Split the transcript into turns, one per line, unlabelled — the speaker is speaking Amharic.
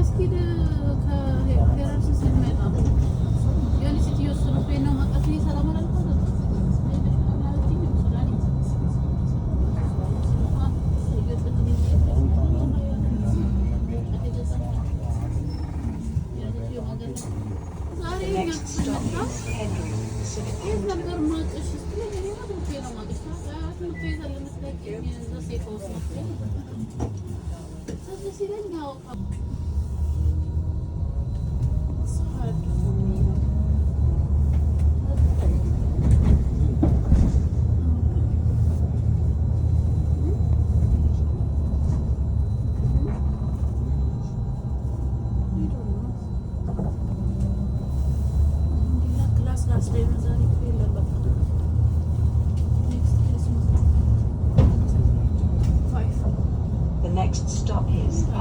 እስኪድ ከሄረርስ ሲመጣ የሆነ ሴትዮ ትምህርት ቤት ነው ማውቃት። እኔ ሰላም አላልኳትም። ሱዳን።
The next stop is Kendal Civic
የት
Hall.
ነበር ማውቅሽ ስትለኝ እኔማ ትምህርት ቤት ነው የማውቅሽ። ትምህርት ቤት አለ የምትለቂኝ እዛ ሴት ውስጥ ነው ትዝ ሲለኝ ያው
It's hard for me. I don't know.
አልሐምዱሊላህ class last day ነው ዛሬ፣ የለም በቃ next Christmas 5.
The next stop is